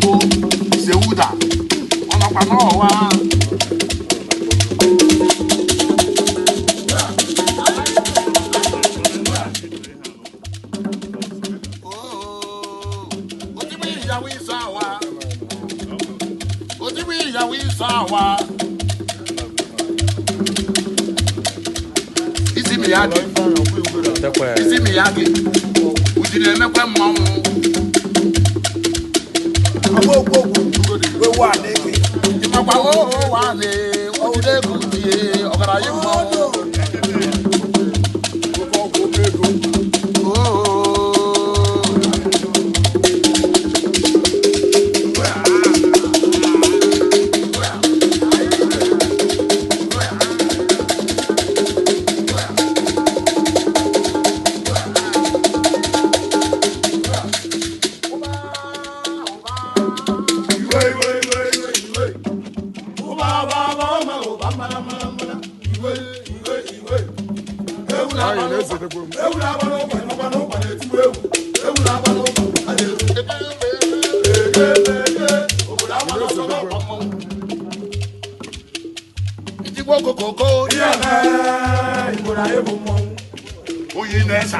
Bụ Sewuda ọ nọkwa n'ọwa. Otigbu ìyàwó ịsọ àwa, otigbu ìyàwó ịsọ àwa. Isi mi ya gị, isi mi ya gị ujiri emekwe mmanwụ. Ịmakwa oo wane ojide ego tie ọgaranya mmanwụ. Oo. Itigbo kokoko. Oyi na-esa.